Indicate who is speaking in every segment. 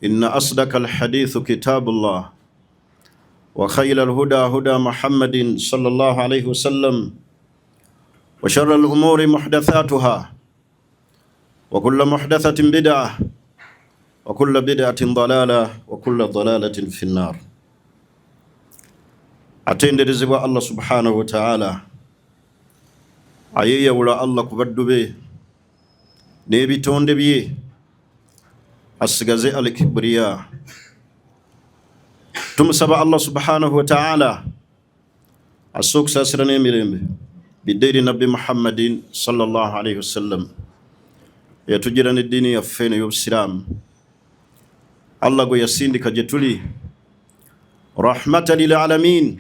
Speaker 1: إن أصدق الحديث كتاب الله وخير الهدى هدى محمد صلى الله عليه وسلم وشر الأمور محدثاتها وكل محدثة بدعة وكل بدعة ضلالة وكل ضلالة في النار. Atenderezebwa Allah subhanahu wataala, ayeeyawula Allah ku baddu be n'ebitonde bye, asigaze alkibriya. Tumusaba Allah subhanahu wataala asse okusaasira n'emirembe bidde eri Nabbi Muhammadin sallallahu alaihi wasallam, eyatugira n'eddiini yaffe ney'obusiraamu, Allah gwe yasindika gye tuli rahmatan lil alamin,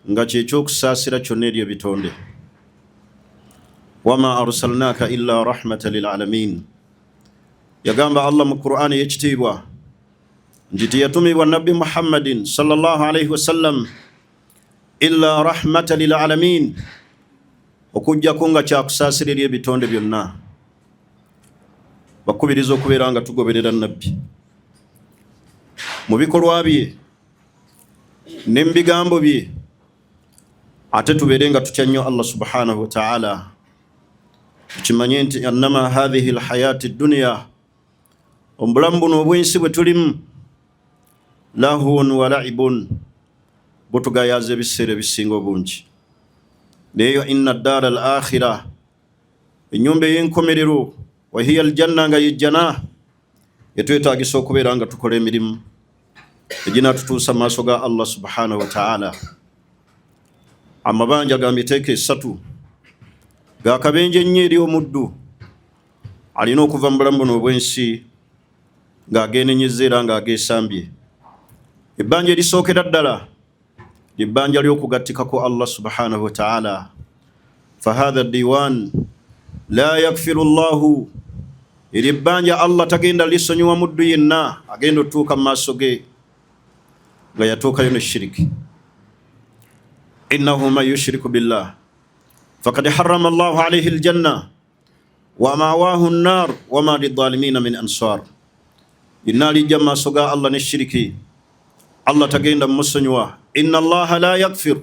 Speaker 1: nga kyekyokusaasira kyonna eri ebitonde. Wama arsalnaka illa rahmatan lil alamin, yagamba Allah mu Qur'ani ey'ekitiibwa nti teyatumibwa Nabbi Muhammadin sallallahu alaihi wasallam illa rahmatan lil alamin, okujjako nga kyakusaasira eri ebitonde byonna. Bakubiriza okubeera nga tugoberera Nabbi mu bikolwa bye ne mu bigambo bye, ate tubeere nga tutya nnyo Allah subhanahu wataala. Tukimanye nti annama hathihi lhayati dduniya, obulamu buno obw'ensi bwe tulimu, lahun wa laibun, butugayaza ebiseera ebisinga obungi, naye inna ddaara al akhira, ennyumba ey'enkomerero, wahiya aljanna, nga yejjana, etwetagisa okubeera nga tukola emirimu eginatutuusa mu maaso ga Allah subhanahu wataala. Amabanja ga miteeko esatu gakabenje ennyo eri omuddu. Alina okuva mu bulamu buno obw'ensi ng'agenenyeza era ng'ageesambye. Ebbanja erisookera ddala lyebbanja ly'okugattikako Allah subhanahu wataala. Fahatha diwan la yakfiru llahu, eryo ebbanja Allah tagenda lisonyiwa muddu yenna agenda otutuuka mu maaso ge nga yatuukayo ne shiriki. Innahu man yushriku billah fakad harrama llahu alaihi aljanna wa mawahu nnar wama lidalimina min ansar. Yenna alijja mu maaso ga Allah ne shiriki, Allah tagenda mumusonyiwa. Inna allaha la yakfir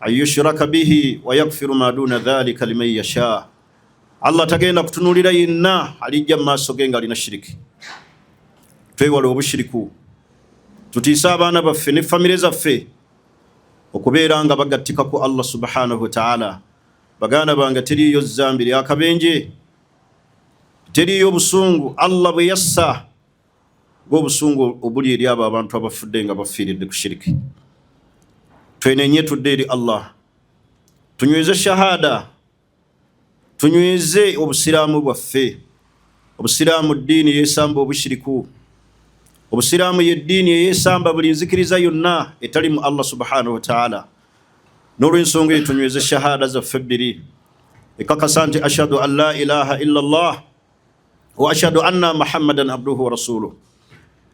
Speaker 1: an yushraka bihi wa yakfiru ma duna dhalika liman yasha. Allah tagenda kutunuulira yenna alijja mu maaso ge nga alina shiriki. Twewale obushiriku, tutiise abaana baffe ne famire zaffe okubeera nga bagattika ku Allah subhanahu wataala. Baganda bange, teriiyo zambi lyakabenje, teriiyo obusungu Allah bwe yassa ng'obusungu obuli eri abo abantu abafudde nga bafiiridde ku shiriki. Twenenye, tudde eri Allah, tunyweze shahada, tunyweze obusiraamu bwaffe. Obusiraamu ddiini yeesamba obushiriku. Obusiraamu yeddiini eyeesamba buli nzikiriza yonna etali mu Allah subhanahu wataala. N'olwensonga eyo tunyweze shahada zaffe ebbiri ekakasa nti ashhadu an la ilaha illa Allah wa ashhadu anna Muhammadan abduhu wa rasuluh.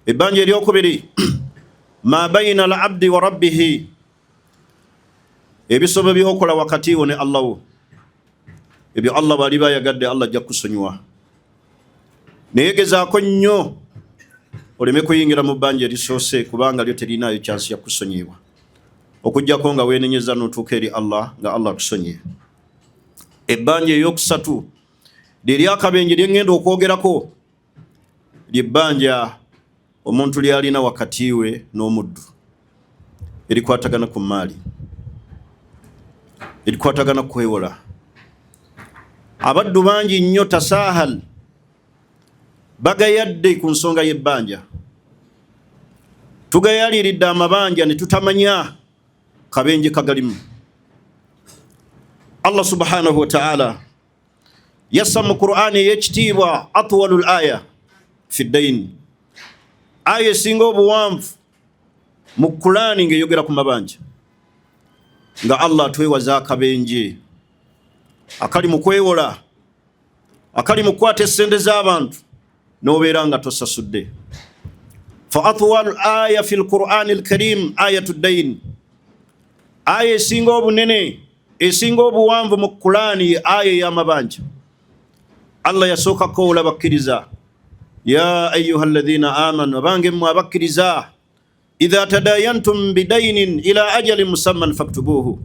Speaker 1: Ebbanja eryokubiri, ma baina al abdi wa rabbihi, ebisobo byokola wakati wo ne Allah wo. Ebyo Allah bw'aliba ayagadde, Allah ajja kukusonyiwa, naye gezaako nnyo oleme kuyingira mu bbanja erisoose, kubanga lyo terinayo kyansi yakusonyiibwa okuggyako nga weenenyeza n'otuuka eri Allah nga Allah akusonyiye. Ebbanja eyokusatu lyeryakabenje lyeŋŋenda okwogerako, lyebbanja omuntu lyalina wakati we n'omuddu erikwatagana ku maali, erikwatagana kwewola. Abaddu bangi nnyo tasahal, bagayadde ku nsonga y'ebbanja. Tugayaliridde amabanja ne tutamanya kabenje kagalimu. Allah subhanahu wataala yassa mu Qur'ani ey'ekitiibwa atwalu l aya fi ddain, aya esinga obuwanvu mu Kulaani ng'eyogera ku mabanja, nga Allah atwewaza akabenje akali mu kwewola, akali mu kukwata essente z'abantu n'obeera nga tosasudde. Fa atwalu aya fi lqurani lkarim ayatu ddain, aya esinga obunene, esinga obuwanvu mu Kulaani ye aya ey'amabanja. Allah yasooka kowoola bakkiriza. Ya ayuha alladhina amanu, abange mmwe abakkiriza, idha tadayantum bidainin ila ajalin musamman faktubuhu,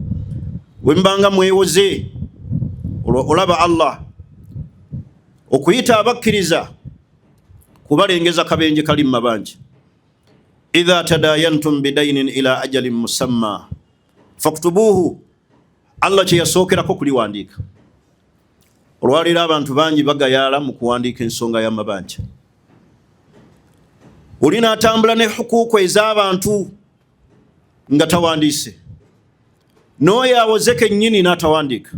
Speaker 1: wembanga mwewoze. Olaba Allah okuyita abakkiriza kubalengeza kabenje kali mu mabanja. Idha tadayantum bidainin ila ajalin musamma faktubuhu, Allah kyeyasookerako kuliwandiika. Olwaleero abantu bangi bagayaala mu kuwandiika ensonga y'amabanja. Oli n'atambula ne hukuuku ez'abantu nga tawandiise, n'oyo awoze kennyini n'atawandiika.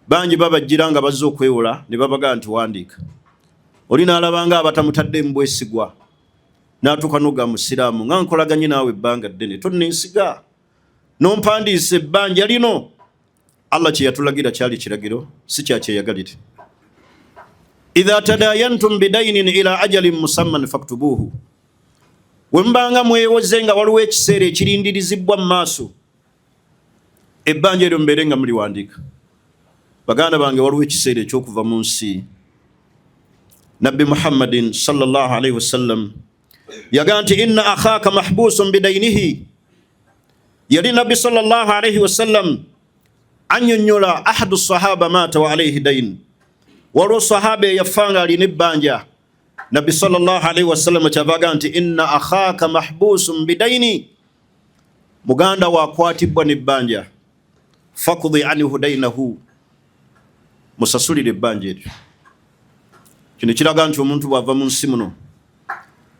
Speaker 1: Bangi babajjira nga bazze okwewola ne babagaa nti wandiika. Oli n'alabanga abatamutadde mu bwesigwa, n'atuuka n'oga musiraamu nga nkolaganye naawe ebbanga ddene, tonneesiga nompandiisa ebbanja lino. Allah kye yatulagira kyali kiragiro, si kyakyeyagalire. Idha tadayantum bidainin ila ajalin musamman faktubuhu, we mubanga mwewoze nga waliwo ekiseera ekirindirizibwa mu maaso, ebbanja eryo mubeere nga muliwandiika. Baganda bange, waliwo ekiseera ekyokuva mu nsi. Nabbi Muhammadin sallallahu alaihi wasallam yagaa nti inna akhaka mahbusun bidainihi. Yali Nabbi sallallahu alaihi wasallam annyonnyola ahadu sahaba maata wa alaihi dain, waliwo sahaba eyafa nga alina ebbanja. Nabbi sallallahu alaihi wasallam kyavaga nti inna akhaka mahbusun bidaini, muganda wakwatibwa nebbanja, fakudi anhu dainahu, musasulire ebbanja eryo. Kino kiraga nti omuntu bw'ava mu nsi muno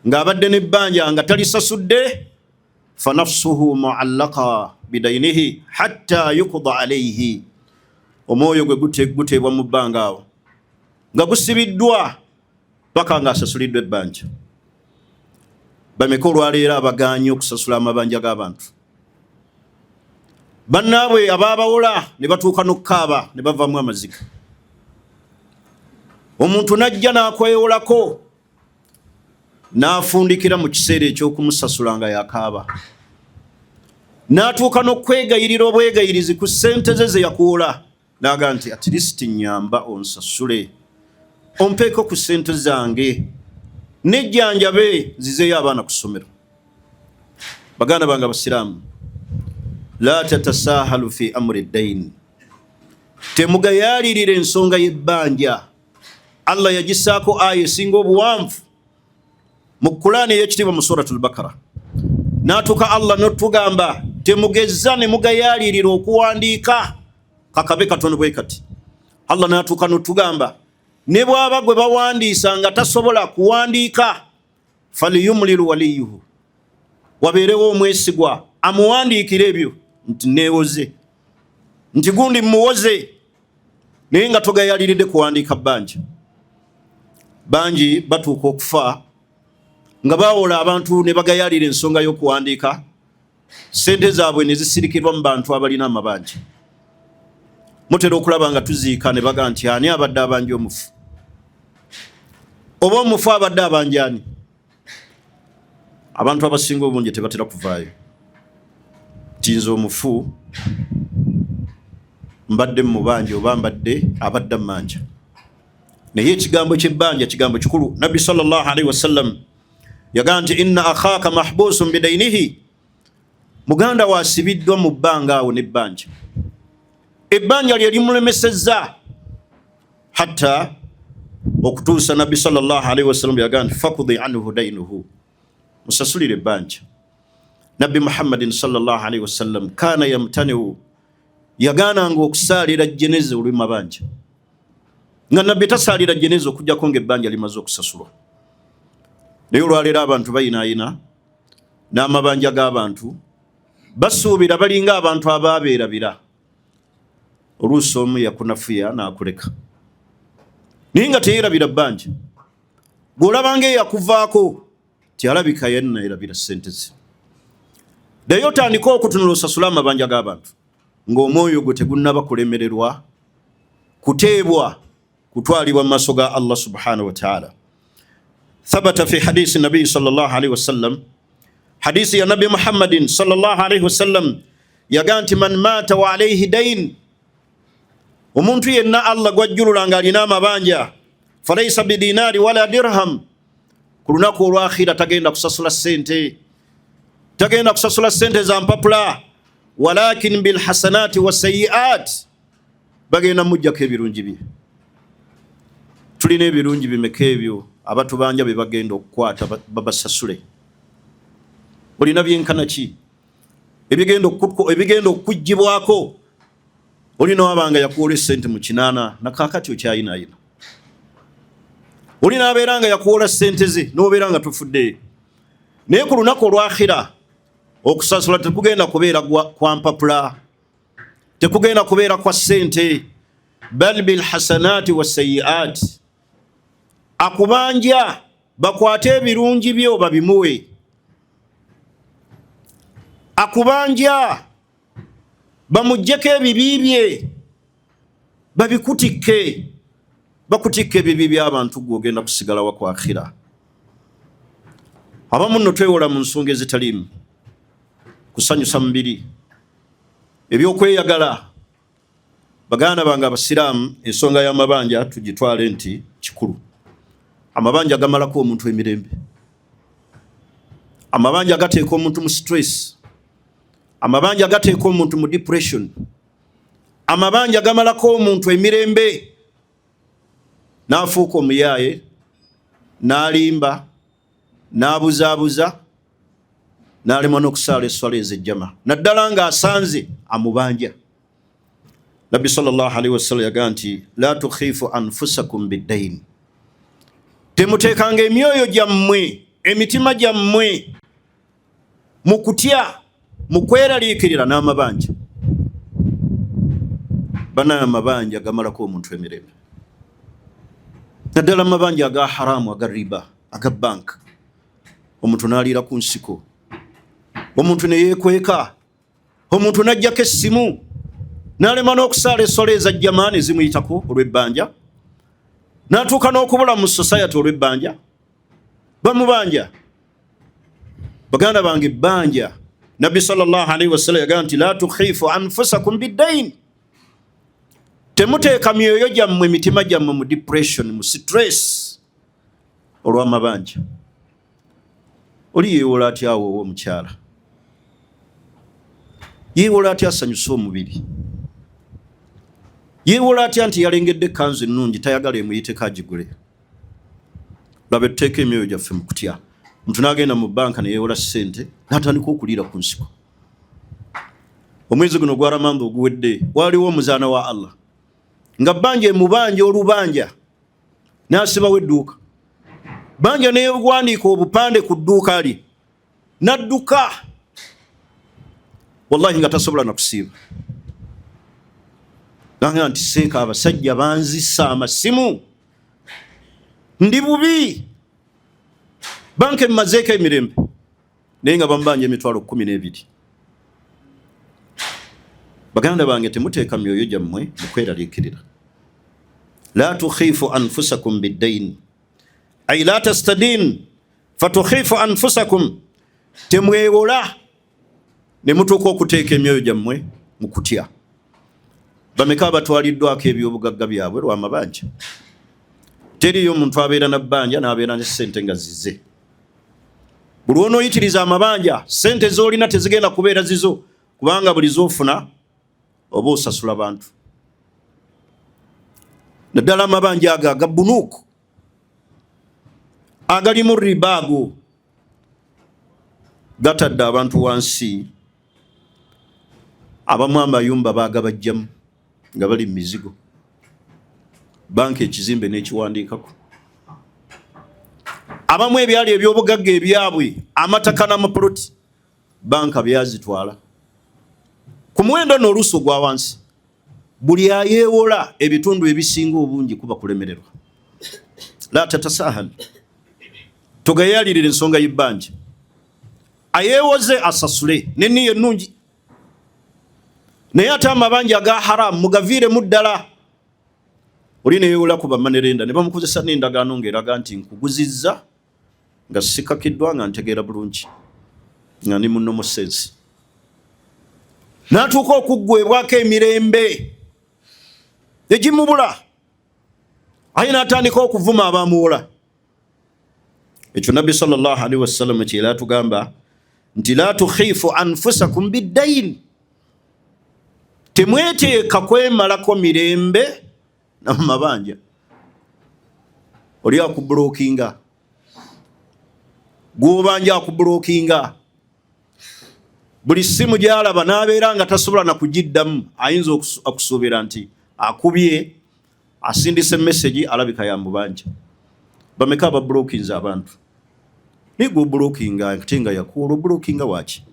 Speaker 1: ng'abadde n'ebbanja nga talisasudde, fanafsuhu muallaka bidainihi hatta yukuda alaihi, omwoyo gwe guteebwa mu bbanga awo nga gusibiddwa paka ng'asasuliddwa ebbanja. Bameka olwaleero abagaanye okusasula amabanja g'abantu bannaabwe abaabawola ne batuuka n'okukaaba ne bavaamu amaziga? Omuntu n'ajja n'akwewolako n'afundikira mu kiseera eky'okumusasula nga yakaaba, n'atuuka n'okwegayirira obwegayirizi ku ssente ze ze yakuwola, n'aga nti at least nyamba onsasule, ompeeko ku ssente zange nejjanjabe nzizeeyo abaana ku ssomero. Baganda bange abasiraamu, la tatasahalu fi amri ddain, temugayaalirira ensonga y'ebbanja. Allah yagisaako aya esinga obuwanvu mu Kulaani ey'ekitiibwa mu Suratu Lbakara, n'atuuka Allah n'otugamba temugeza ne mugayaalirira okuwandiika kakabe katono bwe kati. Allah n'atuuka n'otugamba ne bw'aba gwe bawandiisa nga tasobola kuwandiika, faliyumlilu waliyuhu, wabeerewo omwesigwa amuwandiikira ebyo nti neewoze, nti gundi muwoze, naye nga togayaliridde kuwandiika bbanja. Bangi batuuka okufa nga bawola abantu ne bagayalira ensonga y'okuwandiika, ssente zaabwe ne zisirikirwa mu bantu abalina amabanja. Mutera okulaba nga tuziika ne baga nti ani abadde abanja omufu, oba omufu abadde abanja ani? Abantu abasinga obungi tebatera kuvaayo nti nze omufu mbadde mubanja oba mbadde abadde mmanja. Naye ekigambo ky'ebbanja kigambo kikulu. Nabbi sallallahu alaihi wasallam yagamba nti inna akhaka mahbusun bidainihi, muganda waasibiddwa mu bbanga awo n'ebbanja, ebbanja lye limulemesezza hatta okutuusa. Nabbi sallallahu alaihi wasallam yagamba nti fakudi anhu dainuhu, musasulire ebbanja. Nabbi Muhammadin sallallahu alaihi wasallam kana yamtaniu, yagaananga okusaalira jeneze olw'emabanja, nga Nabbi tasaalira jeneze okujjako nga ebbanja limaze okusasulwa. Naye olwaleero abantu bayinaayina n'amabanja g'abantu, basuubira balinga abantu abaabeerabira. Oluusi omu yakunafuya n'akuleka, naye nga teyerabira bbanja. Gw'olabanga eyakuvaako tyalabika yenna erabira ssente ze. Naye otandika okutunula osasule amabanja g'abantu ng'omwoyo gwe tegunnaba kulemererwa kuteebwa kutwalibwa mu maaso ga Allah subhanahu wa taala. Thabata fi hadisi nabiyi sallallahu alaihi wasallam, hadisi ya Nabi Muhammadin sallallahu alaihi wasallam yagaa nti man maata wa alaihi dain, omuntu yenna Allah gwajjulula ng'alina amabanja, Falaisa bidinaari wala dirham, ku lunaku olwakhira tagenda kusasula ssente, tagenda kusasula ssente za mpapula, walakin bilhasanati wasayiat, bagenda mujjako ebirungi bye. Tulina ebirungi bimeka ebyo abatubanja bye bagenda okukwata babasasule? Olina byenkana ki ebigenda okuggyibwako? Olina wabanga yakuwola essente mu 8 nakakati okyayinaayina. Olina abeera nga yakuwola ssente ze n'obeera nga tufudde. Naye ku lunaku olwakhira okusasula tekugenda kubeera kwa mpapula, tekugenda kubeera kwa ssente, bal bilhasanati wasayiat. Akubanja bakwate ebirungi byo babimuwe, akubanja bamuggyeko ebibi bye babikutikke, bakutikke ebibi by'abantu, gwe ogenda kusigala wa ku akhira. Abamu nno twewola mu nsonga ezitaliimu kusanyusa mubiri, ebyokweyagala. Baganda bange abasiraamu, ensonga y'amabanja tugitwale nti kikulu. Amabanja gamalako omuntu emirembe, amabanja gateeka omuntu mu stress, amabanja gateeka omuntu mu depression, amabanja gamalako omuntu emirembe, n'afuuka omuyaaye, n'alimba, n'abuzaabuza, n'alemwa n'okusaala esswala ez'ejjama, naddala ng'asanze amubanja. Nabbi sallallahu alaihi wasallam yagamba nti la tukhifu anfusakum biddain, temuteekanga emyoyo gyammwe, emitima gyammwe mu kutya, mu kweraliikirira n'amabanja. Banaye amabanja gamalako omuntu emirembe, naddala amabanja aga haramu, aga riba, aga banka. Omuntu n'aliira ku nsiko, omuntu ne yeekweka, omuntu n'ajjako essimu, n'alema n'okusaala esswala eza jjama ne zimuyitako olw'ebbanja, n'atuuka n'okubula mu society olw'ebbanja. Bamubanja. Baganda bange, ebbanja, Nabbi sallallahu alaihi wasallam yagamba nti la tukhifu anfusakum biddain, temuteeka myoyo gyammwe, emitima gyammwe mu depression, mu stress olw'amabanja. Oli yeewola atya awo ow'omukyala? Yeewola atya asanyuse omubiri? Yeewola atya nti yalengedde ekkanzu ennungi, tayagala emuyiteko agigule? Labe tuteeka emyoyo gyaffe mu kutya. Omuntu n'agenda mu banka ne yeewola ssente n'atandika okuliira ku nsiko. Omwezi guno gwa Ramadhan oguwedde, waaliwo omuzaana wa Allah nga bbanja emubanja olubanja, n'asibawo edduuka, banja newandiika obupande ku dduuka lye, n'adduka, wallahi nga tasobola nakusiiba. Nanga nti seeka abasajja banzisa amasimu, ndi bubi, banka emazeeko emirembe, naye nga bamubanja emitwalo 12. Baganda bange, temuteeka myoyo gyammwe mu kweraliikirira. La tukhifu anfusakum biddain, ay la tastadin fatukhifu anfusakum, temwewola ne mutuuka okuteeka emyoyo gyammwe mu kutya. Bameka abatwaliddwako ebyobugagga byabwe lw'amabanja? Teriyo omuntu abeera na bbanja n'abeera ne ssente nga zize. Buli lw'onooyitiriza amabanja, ssente z'olina tezigenda kubeera zizo, kubanga buli z'ofuna oba osasula bantu, naddala amabanja ago aga bunuuku agalimu riba, ago gatadde abantu wansi. Abamu amayumba baagabajjamu nga bali mu mizigo, banka ekizimbe n'ekiwandiikako. Abamu ebyali ebyobugagga ebyabwe, amataka n'amapoloti, banka byazitwala ku muwendo n'oluusi ogwa wansi. Buli ayeewola, ebitundu ebisinga obungi kuba kulemererwa. La tatasahal, togayalirira ensonga y'ebbanja. Ayeewoze asasule neniyo ennungi, naye ate amabanja aga haramu mugaviiremu ddala. Oli neyewola ku bamanerenda ne bamukozesa n'endagaano ng'eraga nti nkuguzizza nga sikakiddwa, nga ntegeera bulungi, nga ndi mu normal sense, n'atuuka okuggwebwako emirembe egimubula. Aye n'atandika okuvuma abamuwola. Ekyo Nabbi sallallahu alaihi wasallam kyera atugamba nti la tukhifu anfusakum biddain, temweteeka kwemalako mirembe na mabanja. Oli akubulokinga, gwobanja akubulokinga, buli simu gyalaba n'abeera nga tasobola na kugiddamu, ayinza okusuubira nti akubye asindise message, alabika ya mubanja. Bameka ababulokinze abantu? Naye gwe obulokinga ate nga yakuwola, obulokinga waki?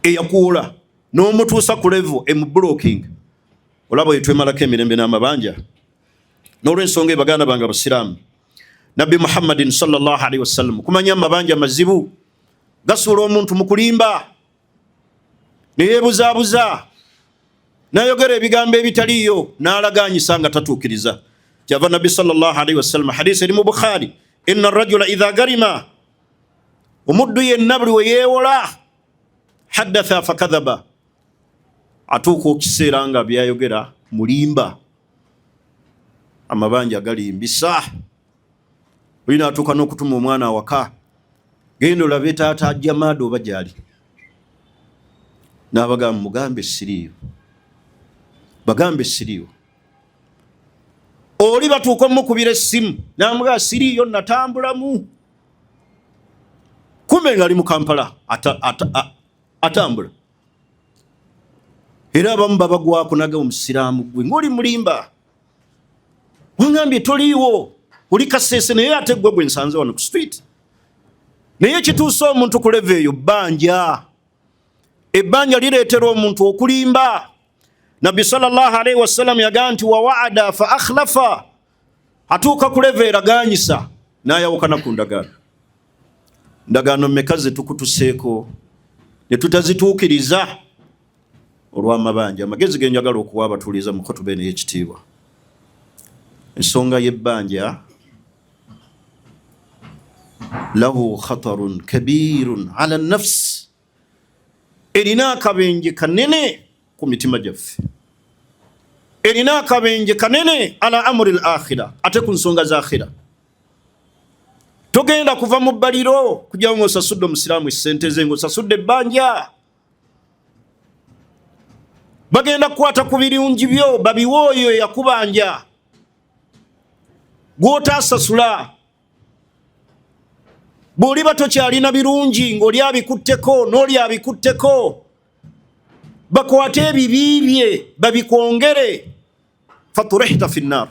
Speaker 1: Eyakuwola n'omutuusa ku level emubulokinga. Olaba oyo twemalako emirembe n'amabanja. N'olwensonga eyo, baganda bange abasiraamu, Nabbi Muhammadin sallallahu alaihi wasallam kumanya amabanja mazibu, gasuula omuntu mu kulimba, neyebuzaabuza, nayogera ebigambo ebitaliiyo, n'alaganyisa nga tatuukiriza. Kyava Nabbi sallallahu alaihi wasallam, hadisi eri mu Bukhari, inna rajula idha garima, omuddu yenna buli we yeewola, haddatha fakadhaba, atuuka okukiseera nga byayogera mulimba. Amabanja galimbisa. Olina atuuka n'okutuma omwana awaka, genda olabe taata Jamaada oba gyali, n'abagamba, mugambe siriiyo, bagambe siriiyo. Oli batuuka omukubira essimu namugamba siriiyo, natambulamu, kumbe nga ali mu Kampala atambula. Era abamu babagwako naga, omusiraamu gwe ngaoli mulimba, wangambye toliiwo, oli Kaseese, naye ate gwe gwe nsanze wano ku street. Naye kituusa omuntu ku level eyo bbanja. Ebbanja lireetera omuntu okulimba. Nabbi sallallahu alaihi wasallam yagamba nti wawaada fa akhlafa, atuuka ku level eraganyisa n'ayawukana ku ndagaano. Ndagaano mmeka ze tukutuseeko ne tutazituukiriza olw'amabanja? Amagezi ge njagala okuwa abatuuliza mu khutuba eno ey'ekitiibwa, ensonga y'ebbanja lahu khatarun kabirun ala nafsi, erina akabenje kanene ku mitima gyaffe, erina akabenje kanene ala amuri l akhira, ate ku nsonga za akhira. Togenda kuva mu bbaliro kujjawo ng'osasudde omusiraamu essente ze, ng'osasudde ebbanja. Bagenda kukwata ku birungi byo babiwe oyo eyakubanja gw'otaasasula. Bw'oliba tokyalina birungi ng'oli abikutteko n'oli abikutteko, bakwate ebibi bye babikwongere, faturihta fi nnar,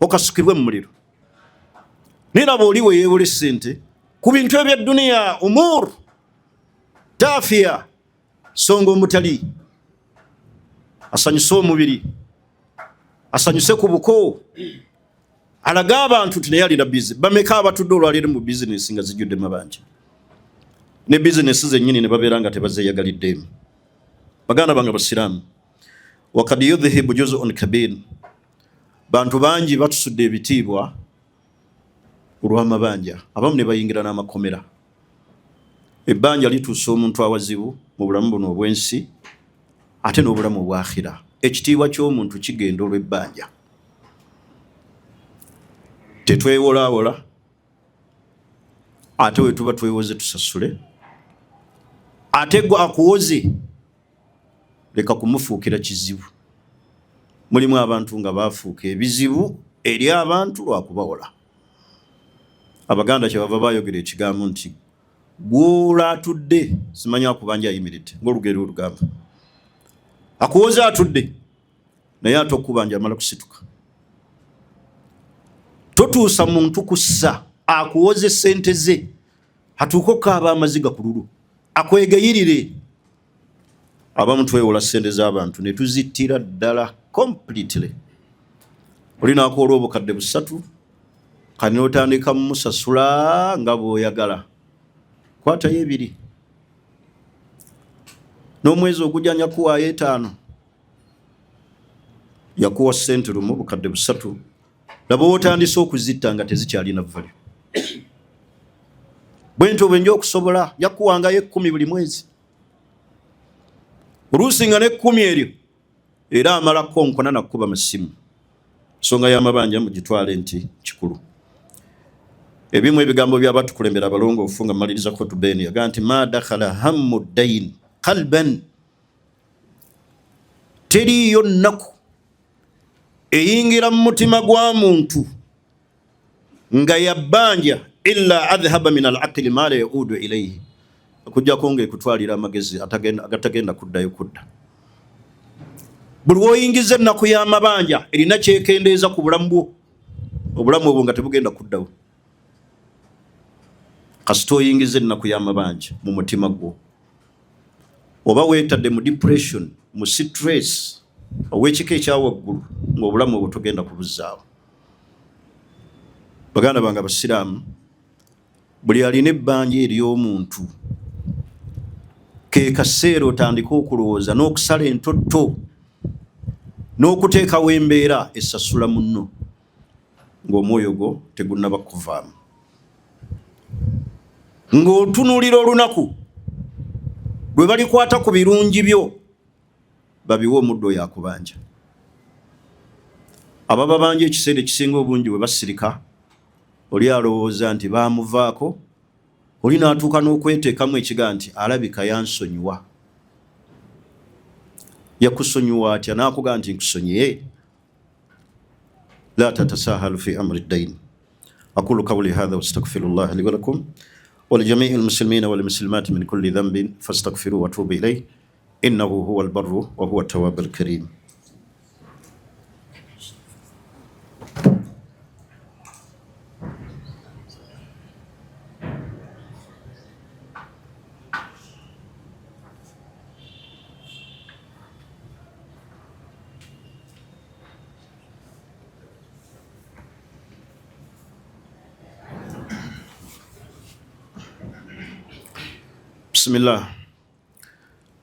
Speaker 1: okasukibwe mu muliro. Naye laba oli weyeewola essente ku bintu ebyedduniya, umur tafiya, songa omutali asanyuse omubiri, asanyuse ku buko, alage abantu nti naye alina bizi. Bameka abatudde olwaleero mu bizinesi nga zijjudde mabanja, ne bizinesi zennyini ne babeera nga tebazeeyagaliddemu? Baganda bange basiraamu, wakad yudhihibu juzun kabir, bantu bangi batusudde ebitiibwa olw'amabanja, abamu ne bayingira n'amakomera. Ebbanja lituusa omuntu awazibu mu bulamu buno obw'ensi ate n'obulamu obwakhira. Ekitiibwa ky'omuntu kigenda olw'ebbanja. Tetwewolaawola, ate we tuba twewoze tusasule, ate gwe akuwoze leka kumufuukira kizibu. Mulimu abantu nga bafuuka ebizibu eri abantu lwakubawola. Abaganda kyebava bayogera ekigambo nti gwola atudde simanyi akubanja ayimiridde, ngaolugero olugamba akuwoze atudde, naye ate okubanja amala kusituka. Totuusa muntu kussa akuwoze sente ze atuuke okukaaba amaziga ku lulu akwegayirire. Abamu twewola sente z'abantu ne tuzittira ddala completely. Olinakuwola obukadde 300, kani otandika mumusasula nga bw'oyagala, kwatayo 2, n'omwezi ogujja njakuwaayo 5. Yakuwa sente lumu bukadde 300, laba wotandise okuzitta nga tezikyalina value. Bwentyo bwe nja okusobola njakuwangayo 10 buli mwezi, oluusi nga n'ekkumi eryo. Era amala konkona nakukuba masimu. Nsonga y'amabanja mugitwale nti kikulu. Ebimu ebigambo by'abatukulembera abalongoofu nga mmaliriza khutuba eno, yagaa nti ma dakhala hammu ddain qalban, teriiyo nnaku eyingira mu mutima gwa muntu nga yabbanja illa adhhaba min alaqili ma la yaudu ilaihi, okujjako nga ekutwalira amagezi agatagenda kuddayo kudda. Buli woyingiza ennaku y'amabanja erina kyekendeeza ku bulamu bwo, obulamu obwo nga tebugenda kuddawo. Kasita oyingiza ennaku y'amabanja mu mutima gwo, oba weetadde mu depression, mu stress ow'ekika ekyawaggulu, ng'obulamu obwo togenda kubuzzaawo. Baganda bange abasiraamu, buli alina ebbanja ery'omuntu, ke kaseera otandike okulowooza n'okusala entotto n'okuteekawo embeera esasula munno ng'omwoyo gwo tegunnaba kuvaamu, ng'otunuulira olunaku lwe balikwata ku birungi byo babiwe omuddo oyo akubanja. Abababanja ekiseera ekisinga obungi bwe basirika, oli alowooza nti baamuvaako, oli n'atuuka n'okweteekamu ekiga nti alabika yansonyiwa. Yakusonyiwa atya n'akugaa nti nkusonyiye? La tatasahalu fi amri ddain. Aqulu qawli hadha wastaghfirullah li walakum walijamii lmuslimina walmuslimati min kulli dhanbin fastaghfiruhu watubu ilayh innahu huwa albarru wa huwa tawwabu alkarim. Bismillah.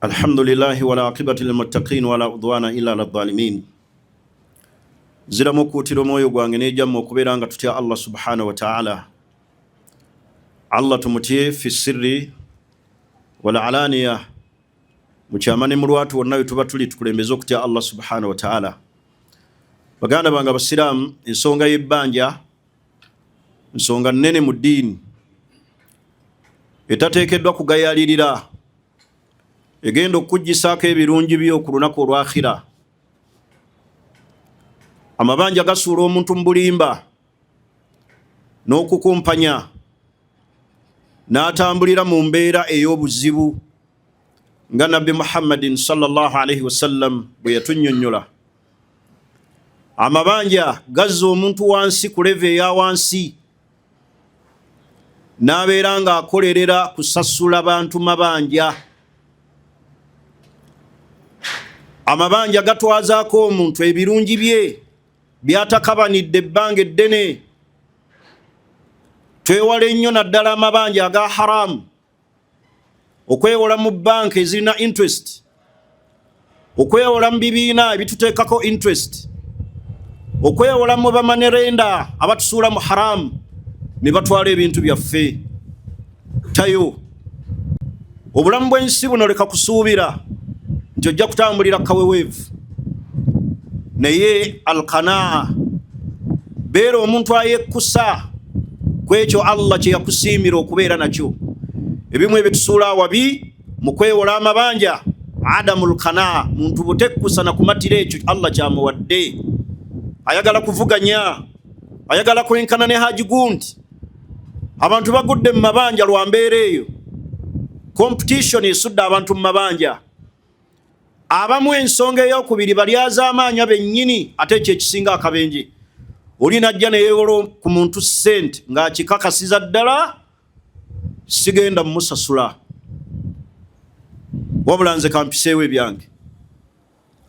Speaker 1: Alhamdulillahi wal aqibati lil muttaqin wala udwana illa ala dhalimin. Nziramu okukuutira omwoyo gwange n'egyammwe okubeera nga tutya Allah subhanahu wa ta'ala. Allah tumutye fi sirri wal alaniya, mu kyama ne mu lwatu, wonna we tuba tuli tukulembeze okutya Allah subhanahu wa ta'ala. Baganda bange abasiraamu, ensonga y'ebbanja nsonga nnene mu ddiini etateekeddwa kugayalirira, egenda okukuggisaako ebirungi byo ku lunaku olw'akhira. Amabanja gasuula omuntu mu bulimba n'okukumpanya, n'atambulira mu mbeera ey'obuzibu nga Nabbi Muhammadin sallallahu alaihi wasallam bwe yatunnyonnyola. Amabanja gazza omuntu wansi ku leve eya wansi, n'abeera ng'akolerera kusasula bantu mabanja. Amabanja gatwazaako omuntu ebirungi bye byatakabanidde ebbanga eddene. Twewale nnyo naddala amabanja aga haramu, okwewola mu banka ezirina interest, okwewola mu bibiina ebituteekako interest, okwewola mu bamanerenda abatusuula mu haramu ne batwala ebintu byaffe. Tayo obulamu bw'ensi buno, leka kusuubira nti ojja kutambulira kaweweevu, naye alqanaa, beera omuntu ayekkusa ku ekyo Allah kye yakusiimira okubeera nakyo. Ebimu ebitusuula awabi mu kwewola amabanja, adamu lqanaa, muntu butekkusa na kumatira ekyo Allah kyamuwadde. Ayagala kuvuganya, ayagala kwenkana ne haji gundi. Abantu bagudde mu mabanja lwa mbeera eyo. Competition esudde abantu mu mabanja. Abamu ensonga eyokubiri balyazaamaanya bennyini, ate ekyo ekisinga akabenje. Oli najja neyewola ku muntu ssente ng'akikakasiza ddala sigenda mumusasula, wabula nze kampiseewo ebyange.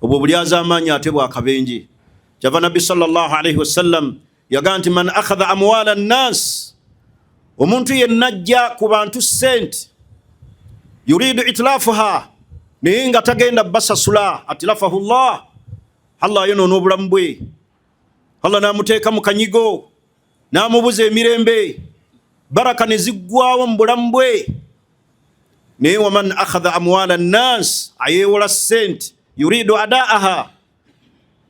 Speaker 1: Obwo obulyazaamaanyi ate bwakabenje. Kyava Nabbi sallallahu alaihi wasallam yagaa nti man akhadha amwala nnas, omuntu yenna ajja ku bantu ssente, yuridu itlafuha, naye nga tagenda basasula, atlafahu llah, Allah ayonoona obulamu bwe. Allah n'amuteeka mu kanyigo, n'amubuza emirembe, baraka ne ziggwawo mu bulamu bwe. Naye waman akhadha amwala nnas, ayeewola ssente, yuridu adaaha,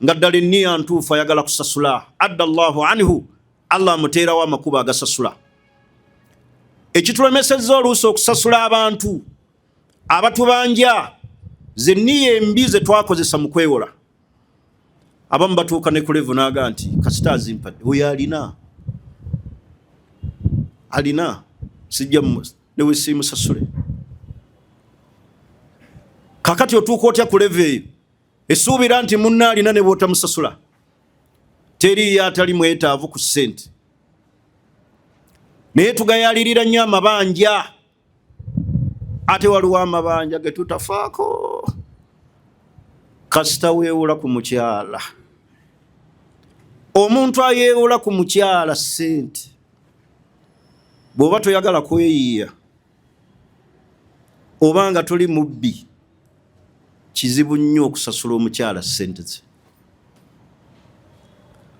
Speaker 1: Nga ddala enniya ntuufu, ayagala kusasula, adda Allahu anhu, Allah amuteerawo amakubo agasasula. Ekitulemesezza oluusi okusasula abantu abatubanja ze nniya embi ze twakozesa mu kwewola. Abamu batuuka ne ku level n'aga nti kasita azimpadde, oyo alina alina, sijja newe simusasule. Kakati otuuka otya ku level eyo esuubira nti munna alina ne bw'otamusasula? Teriiyo atali mwetaavu ku ssente, naye tugayalirira nnyo amabanja. Ate waliwo amabanja ge tutafaako. Kasita weewola ku mukyala, omuntu ayeewola ku mukyala ssente, bw'oba toyagala kweyiiya oba nga toli mubbi, kizibu nnyo okusasula omukyala ssente ze.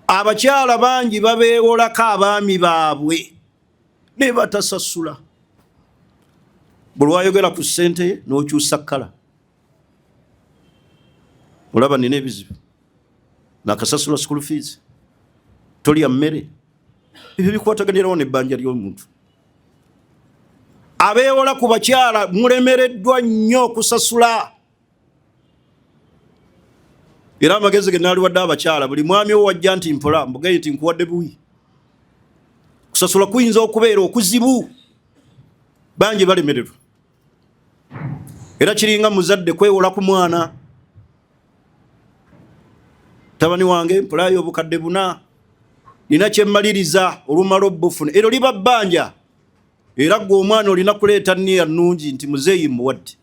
Speaker 1: Abakyala bangi babeewolako abaami baabwe ne batasasula. Buli wayogera ku ssente ye n'okyusa kkala, olaba nina ebizibu, nakasasula school fees, tolya mmere. Ebyo bikwataganirawo nebbanja ly'omuntu. Abeewola ku bakyala mulemereddwa nnyo okusasula. Era amagezi ge naaliwadde abakyala, buli mwami wo wajja nti mpola, mbugaye nti nkuwadde buwi, kusasula kuyinza okubeera okuzibu, bangi balemererwa. Era kiringa muzadde kwewola ku mwana: tabani wange, mpolayo obukadde 4, nina kyemmaliriza. Olumala obufuna, eryo liba bbanja. Era gwe omwana olina kuleeta nniya nnungi nti muzeeyi muwadde.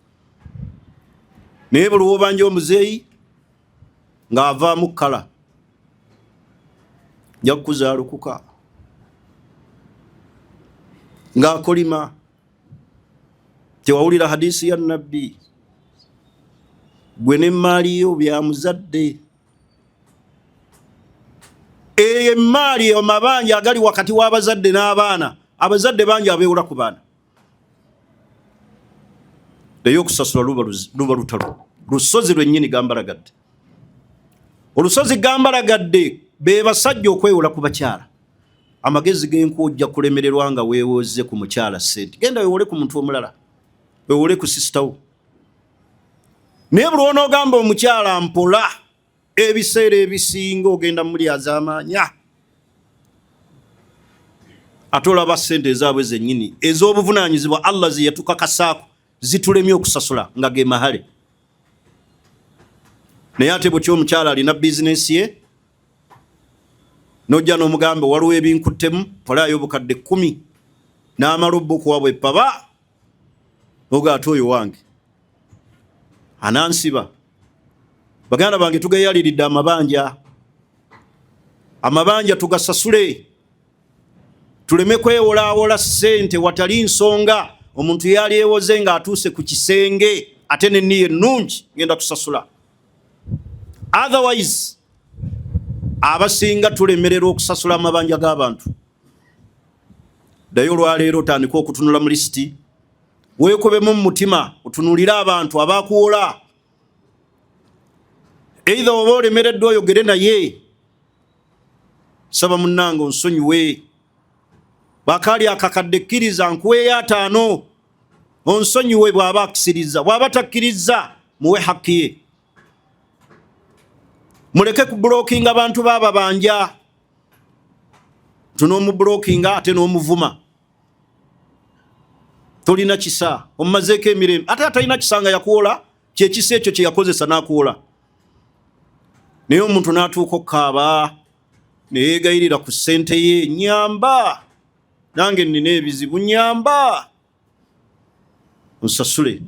Speaker 1: Naye buli wobanja omuzeeyi ng'avaamu kkala, nja kukuzaalukuka, ng'akolima. Tewawulira hadisi ya Nabbi? Gwe n'emmaali yo bya muzadde. Eyo emmaali, amabanja agali wakati w'abazadde n'abaana. Abazadde bangi abeewola ku baana, naye okusasula luba lutalo, lusozi lwennyini gambalagadde. Olusozi gambalagadde be basajja okwewola ku bakyala. Amagezi genku, ojja kulemererwa nga weewoze ku mukyala ssente. Genda wewole ku muntu omulala, wewole ku sister wo. Naye buli wonoogamba omukyala mpola, ebiseera ebisinga ogenda muli azaamaanya. Ate olaba ssente ezaabwe zennyini ez'obuvunaanyizibwa Allah ze yatukakasaako zitulemye okusasula, nga ge mahale. Naye ate bwetyo omukyala alina bizinesi ye, nojja n'omugamba waliwo ebinkuttemu, polayo obukadde 10, n'amala obbukuwa bwe paba, oga ate oyo wange anansiba. Baganda bange, tugayaliridde amabanja. Amabanja tugasasule, tuleme kwewolaawola ssente watali nsonga. Omuntu yali ewoze ng'atuuse ku kisenge, ate nenniya ennungi, ngenda kusasula. Otherwise abasinga tulemererwa okusasula amabanja g'abantu. Ddayo olwaleero otandike okutunula mu lisiti, weekubemu mu mutima, otunuulire abantu abakuwola. Either oba olemereddwa, oyogere naye, saba munnange onsonyiwe, bakaali akakadde, kkiriza nkuweeyo 50, onsonyiwe. Bw'aba akisiriza, bw'aba takkiriza, muwe hakki ye. Muleke kublockinga bantu baababanja. Tunomublockinga ate n'omuvuma, tolina kisa, omumazeeko emirembe. Ate atalina kisa nga yakuwola, kyekisa ekyo kyeyakozesa n'akuwola. Naye omuntu n'atuuka okukaaba neyegayirira ku ssente ye, nyamba, nange nina ebizibu, nyamba nsasule.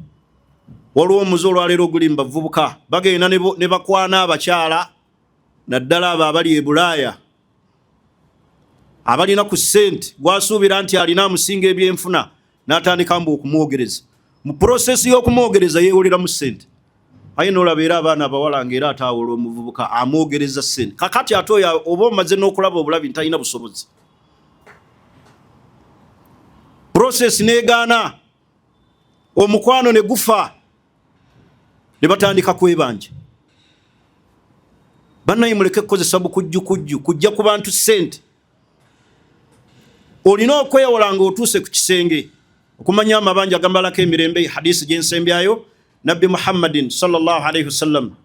Speaker 1: Waliwo omuze olwaleero oguli mu bavubuka, bagenda ne bakwana abakyala, naddala abo abali e Bulaaya abalina ku ssente, gwasuubira nti alina amusinga ebyenfuna, n'atandika mbu okumwogereza. Mu process y'okumwogereza yeewoleramu ssente. Aye nolaba era abaana abawala nga era ataawola omuvubuka amwogereza ssente. Kakati ate oyo oba omaze n'okulaba obulabi ntalina busobozi, process negaana, omukwano ne gufa, ne batandika kwebanja. Bannaye, muleke kukozesa bukujjukujju kujja ku bantu ssente. Olina okwewola nga otuuse ku kisenge. Okumanya amabanja gamalako emirembe, hadisi gyensembyayo, Nabbi Muhammadin sallallahu alaihi wasallam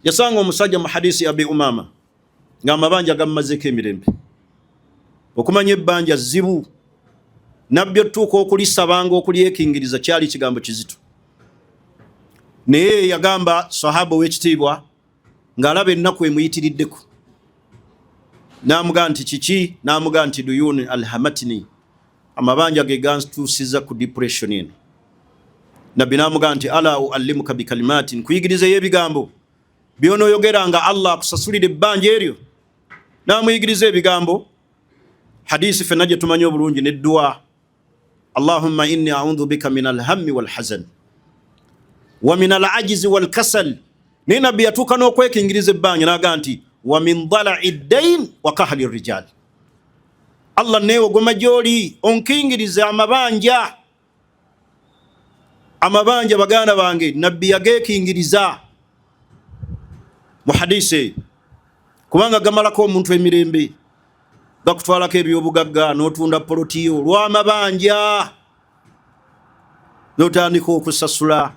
Speaker 1: yasanga omusajja mu hadisi Abi Umama ng'amabanja gamumazeeko emirembe. Okumanya ebbanja zzibu, Nabbi otutuuka okulisabanga okulyekingiriza kyali kigambo kizito, naye yagamba sahaba ow'ekitiibwa ng'alaba ennaku emuyitiriddeko, n'amugamba nti kiki? N'amugamba nti duyuni alhamatini, amabanja ge gantuusiza ku depression eno. Nabbi n'amugamba nti ala uallimuka bikalimatin, nkuyigirizeyo ebigambo byonoyogera nga Allah akusasulira ebbanja eryo. N'amuyigiriza ebigambo, hadisi fenna gye tumanyi obulungi nedduwa: Allahumma inni audhu bika min alhammi walhazan wa min alajizi walkasal. Naye Nabbi yatuuka n'okwekingiriza ebbanja n'agamba nti wa min dalai ddain wa kahli rijal. Allah, neewogoma gy'oli onkingirize amabanja. Amabanja, baganda bange, Nabbi yageekingiriza mu hadisi eyo kubanga gamalako omuntu emirembe, gakutwalako ebyobugagga, n'otunda polotiyo lw'amabanja, n'otandika okusasula,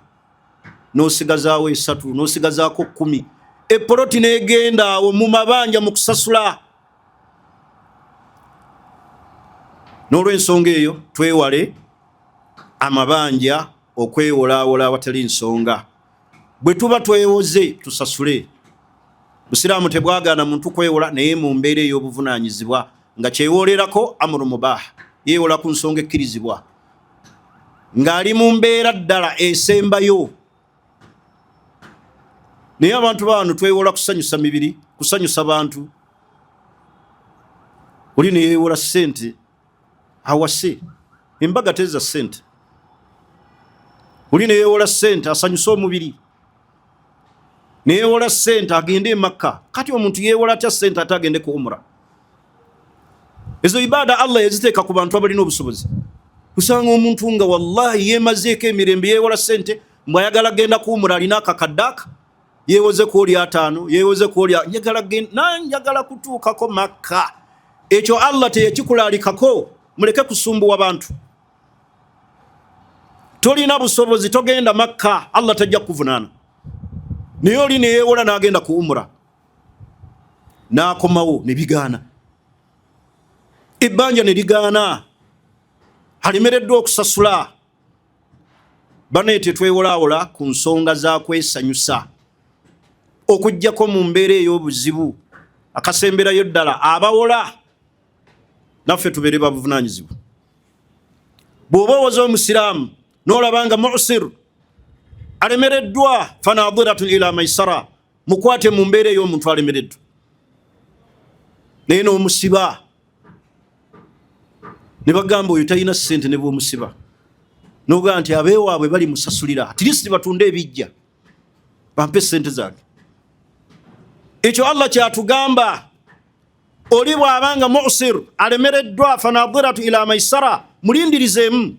Speaker 1: n'osigazaawo esatu, n'osigazaako 10, epoloti n'egenda awo mu mabanja, mu kusasula. N'olw'ensonga eyo twewale amabanja, okwewolaawola awatali nsonga. Bwe tuba twewoze, tusasule. Busiraamu tebwagaana muntu kwewola, naye mu mbeera ey'obuvunaanyizibwa, nga kyewolerako amuru mubah, yeewola ku nsonga ekkirizibwa, ng'ali mu mbeera ddala esembayo. Naye abantu baano twewola kusanyusa mibiri, kusanyusa bantu. Oli neyewola ssente awase, embaga teza ssente. Oli neyewola ssente asanyuse omubiri, neyewola ssente agende emakka. Kati omuntu yewola atya ssente ate agende ku umura? Ezo ibaada Allah yaziteeka ku bantu abalina obusobozi. Kusanga omuntu nga wallahi yemazeeko emirembe, yewola ssente mbw ayagala genda ku umura, alina akakaddaaka, yewoze ku oli 50, yewoze ku oli, njagala njagala kutuukako Makka. Ekyo Allah teyakikulalikako. Muleke kusumbuwa bantu. Tolina busobozi, togenda Makka, Allah tajja kukuvunaana. Naye oli neyewola n'agenda ku umura, n'akomawo ne bigaana, ebbanja ne ligaana, alemereddwa okusasula. Banaye, tetwewolaawola ku nsonga za kwesanyusa okugjako mu mbeera ey'obuzibu akasemberayo ddala. Abawola naffe tubeere babuvunanyizibwa. Bw'oba owoza omusiraamu n'olaba nga musir, alemereddwa, fanadiratun ila maisara, mukwate mu mbeera ey'omuntu alemereddwa, naye n'omusiba ne bagamba oyo talina ssente, ne bwomusiba nogamba nti abeewaabwe bali musasulira, at least batunde ebijja bampe sente zange. Ekyo Allah kyatugamba: oli bw'abanga musir, alemereddwa, fanadiratu ila maisara, mulindirizeemu,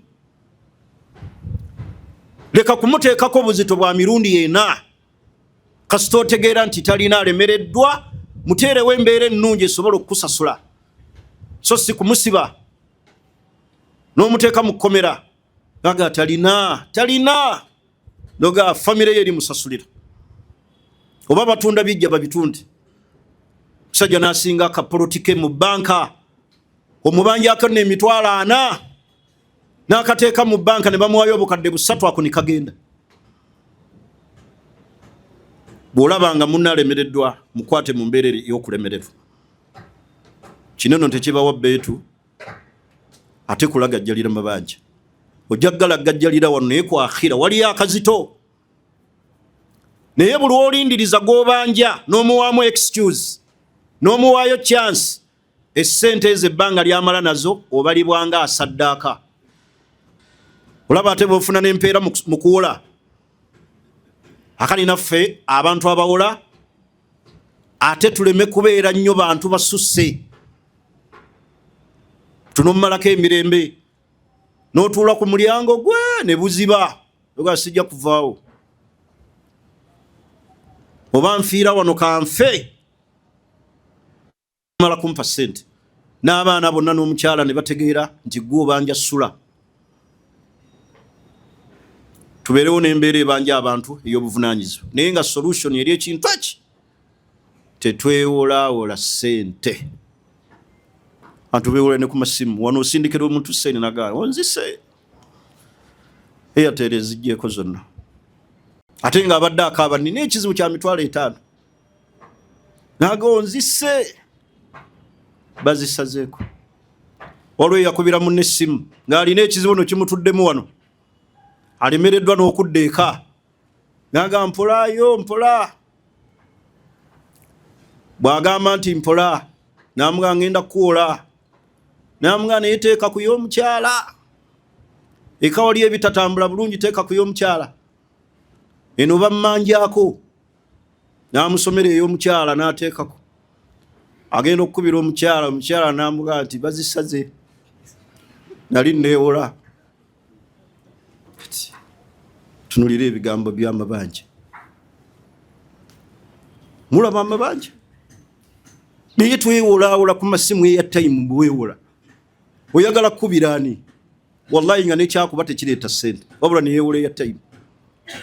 Speaker 1: leka kumuteekako buzito bwa mirundi ena. Kasita otegeera nti talina, alemereddwa, muteerewo embeera ennungi esobola okukusasula, so si kumusiba n'omuteeka mu kkomera aga talina, talina, noga famire ye erimusasulira, oba batunda bijja babitunde. Musajja n'asinga akapolotike mu banka, omubanjako nno 40,000, n'akateeka mu banka ne bamuwayo obukadde 300, ako ne kagenda. Bw'olaba nga munna alemereddwa, mukwate mu mbeera ey'okulemererwa. Kino nno tekibawa bbeetu ate kulagajjalira mabanja. Ojja kugalagajjalira wano, naye ku akhira waliyo akazito. Naye buli olindiriza gw'obanja n'omuwaamu excuse, n'omuwaayo chance, essente ezo ebbanga lyamala nazo obalibwanga asaddaaka. Olaba ate bwofuna n'empeera mu kuwola. Akali naffe abantu abawola ate tuleme kubeera nnyo bantu basusse, tunomumalako emirembe n'otuula ku mulyango gwe ne buziba oga sijja kuvaawo. Oba nfiira wano kanfe, mala kumpa ssente n'abaana bonna n'omukyala ne bategeera nti gwe obanja sula. Tubeerewo n'embeera ebanja abantu ey'obuvunaanyizibwa, naye nga solution eri ekintu eki tetwewolaawola ssente. Abantu beewola ne ku masimu wano, osindikira omuntu ssente nagaa onzise, Airtel eziggyeko zonna, ate ng'abadde akaaba nina ekizibu kya 50,000, naga onzise, bazisazeeko. Waliwo eyakubira munne essimu ng'alina ekizibu no kimutuddemu wano, alemereddwa n'okudda eka, naga mpolayo mpola. Bw'agamba nti mpola, namuga ngenda kukuwola, namuga naye teeka ku y'omukyala eka, wali ebitatambula bulungi, teeka ku y'omukyala eno bammanjako. N'amusomera ey'omukyala n'ateekako, agenda okukubira omukyala, omukyala n'amugaa nti bazisaze, nali neewola. Tunulira ebigambo by'amabanja, mulaba amabanja, naye twewolaawola ku masimu airtime. Bwewola oyagala kukubira ani? Wallahi nga nekyakuba tekireeta ssente, wabula neyewola airtime.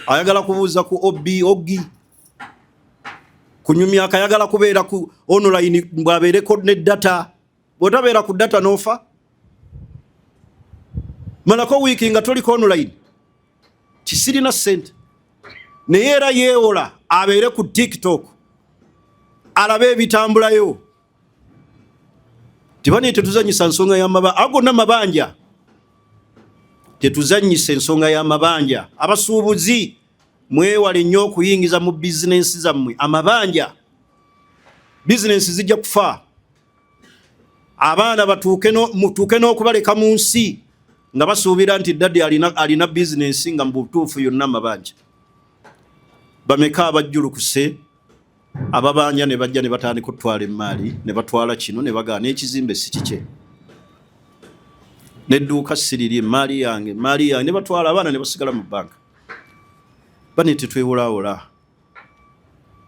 Speaker 1: Ayagala kubuuza ku obi ogi kunyumya, akayagala kubeera ku online, bwabeereko ne data. Bw'otabeera ku data n'ofa, malako wiiki nga toliko online, kisirina ssente. Naye era yeewola abeere ku TikTok alabe ebitambulayo. Tibani tetuzanyisa nsonga y'amaba ago n'amabanja, tetuzanyisa ensonga y'amabanja. Abasuubuzi mwewale nnyo okuyingiza mu bizinensi zammwe amabanja, bizinensi zijja kufa. Abaana batuuke mutuuke n'okubaleka mu nsi nga basuubira nti daddy alina bizinensi, nga mu butuufu yonna amabanja. Bameka abajjulukuse ababanja ne bajja ne batandika okutwala emaali, ne batwala kino, ne bagaana ekizimbe si kikye, n'edduuka siriri, emaali yange, emaali yange, ne batwala abaana ne basigala mu banka. Bane tetwewolaawola,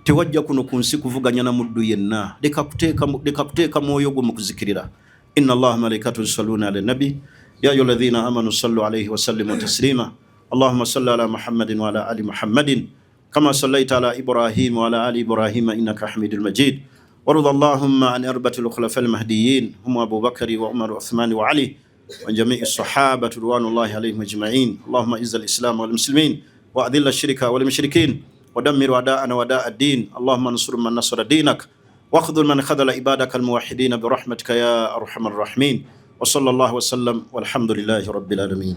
Speaker 1: tewajja kuno ku nsi kuvuganya na muddu yenna. Leka kuteeka mwoyo gwo mu kuzikirira. Inna Allaha malaikatu yusalluna ala nabi ya ayuha alladhina amanu sallu alayhi wa sallimu taslima. Allahumma salli ala Muhammadin wa ala ali Muhammadin kama sallaita ala Ibrahim wa ala ali Ibrahima innaka hamidul majid. وارض اللهم عن أربعة الخلفاء المهديين، هم أبو بكر وعمر وعثمان وعلي، وجميع الصحابة رضوان الله عليهم أجمعين. اللهم اعز الإسلام والمسلمين، وأذل الشرك والمشركين، ودمر أعداءنا وأعداء الدين. اللهم انصر من نصر دينك، واخذل من خذل عبادك الموحدين، برحمتك يا أرحم الراحمين. وصلى الله وسلم، والحمد لله رب العالمين.